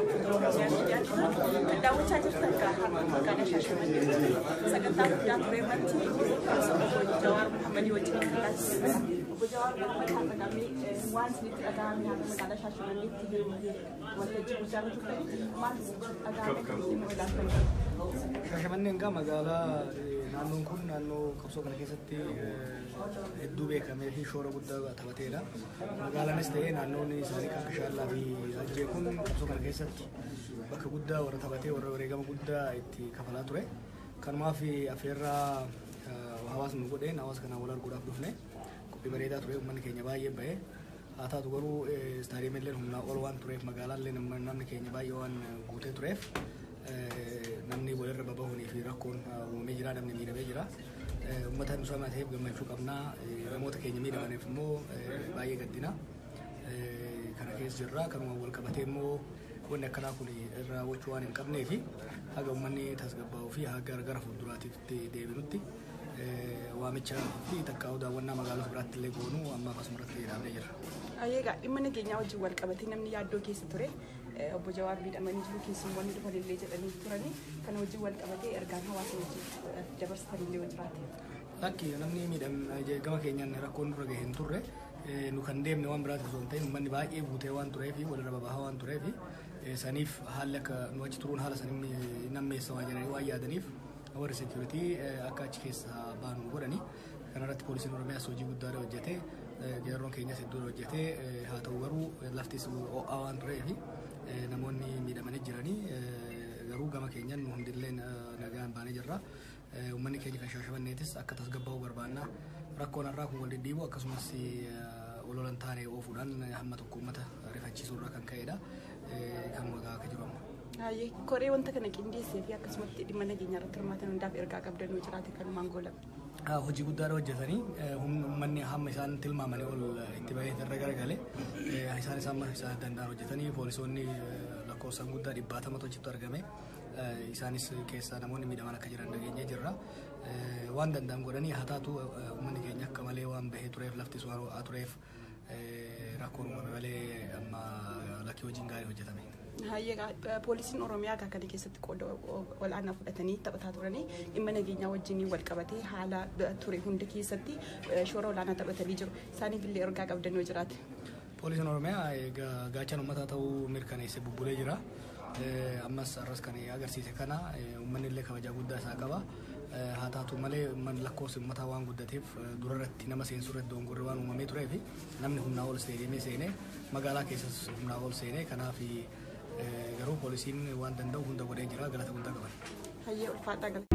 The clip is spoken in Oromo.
Oromiyaa Miidiyaa kan daawwachaa jirtan magaalaa Shaashamanneetti sagantaa guddaa ture irratti obbo Jawaar Mohammadii wajjin kan taasisudha. Obbo Jawaar Mohammad har'a waan isinitti dhaga'ame har'a magaalaa Shaashamanneetti waltajjii guddaa irra turtanii maal isinitti dhaga'ame kan isin ilaaltan? Shaashamanneen egaa magaalaa naannoon kun naannoo qabsoo kana keessatti hedduu beekamee fi shoora guddaa taphateedha. Magaalaanis ta'ee naannoon isaanii kan akka Shaallaa fi Ajjee kun qabsoo kana keessatti bakka guddaa warra taphatee warra wareegama guddaa itti kafalaa ture. Kanumaaf affeerraa hawaasni nu godheen hawaasa kanaan wal arguudhaaf dhufne. Qophii bareedaa ture, uummanni keenya baay'ee bahe. Haa taatu garuu istaadiyeemiin illee humnaa ol waan tureef, magaalaan illee namni keenya baay'ee waan guutee tureef, namni walirra babahuunii fi rakkoon uumamee jira, namni miidhamee jira. Uummata nu samateef gammachuu qabnaa, namoota keenya miidhamaniif immoo baay'ee gaddina. Kana keessa jirra. Kanuma wal qabatee immoo wanni akkanaa kun irraa raawwachuu waan hin qabnee fi haga uummanni tasgabbaa'uu fi haga gara fuulduraatitti deebinutti waamicha fi takkaa'uu daawwannaa magaalota biraatti illee goonuu amma akkasumarratti dhaabnee jirra. Egaa dhimma nageenyaa wajjin wal qabatee namni yaaddoo keessa ture, obbo Jawaar miidhamanii jiru, keessummoonni dhufan illee jedhanii turanii, kana wajjin wal qabatee ergaan hawaasa wajjin dabarsitan illee jiraate. Lakki, namni miidhame gama keenyaan rakkoon dura gahe hin turre. Nu kan deemne waan biraati osoo hin ta'in uummanni baay'ee guutee waan tureef, walirra babahaa waan tureef, saniif haalli akka nu achi turuun haala sanii nammeessa waan jedhanii waan yaadaniif warri security akka achi keessa baanu godhani. Kanarratti poolisiin Oromiyaas hojii guddaa hojjete, qeerroon keenyas hedduu hojjete. Haa ta'u garuu laftis ho'aa waan tureef namoonni miidhamanii jiranii, garuu gama keenyaan nu hundillee nagaan baanee jirra. Uummanni keenya kan Shaashamanneetis akka tasgabbaa'u barbaanna. Rakkoon har'aa kun wal dhidhiibu akkasumas ololan taane oofuudhaan hamma tokko uummata rifachiisuu irraa kan ka'edha. Kan magaa akka jiru amma. Koree wanta kana qindeessee fi akkasumatti dhimma nageenyaa irratti hirmaatan hundaaf ergaa qabdanuu jiraate kanumaan goolame. Hojii guddaadha hojjetanii, uummanni hamma isaan tilmaamanii ol itti bahee irra garagale, isaan isaan danda'an hojjetanii, poolisoonni lakkoofsaan guddaa dhibbaatamatu achitti argame. Isaanis keessaa namoonni miidhaman akka jiran dhageenyee jirra. Waan danda'an godhanii, haa taatu uummanni keenya akka malee waan bahee tureef, laftis waan ho'aa tureef rakkoon uumame malee amma lakkii hojiin gaarii hojjetame. Poolisiin Oromiyaa kana keessatti qooda olaanaa fudhatanii taphataa turanii, dhimma nageenyaa wajjin wal qabatee haala ture hunda keessatti shoora olaanaa taphatanii jiru. Isaaniif illee ergaa qabdan yoo jiraate. Poolisiin Oromiyaa gaachana uummataa ta'uu mirkaneessee bubbulee jira. Ammas har'as kan agarsiise kana, uummanni illee kabajaa guddaa isaa qaba. Haa taatu malee lakkoofsi uummataa waan guddateef durarratti nama seensuu irratti dogongorri waan uumamee turee fi namni humnaa ol seenee seenee magaalaa keessas humnaa ol seenee, kanaaf garuu poolisiin waan danda'u hunda godhee jira, galata guddaa qaban. Hayyee, ulfaadhaa.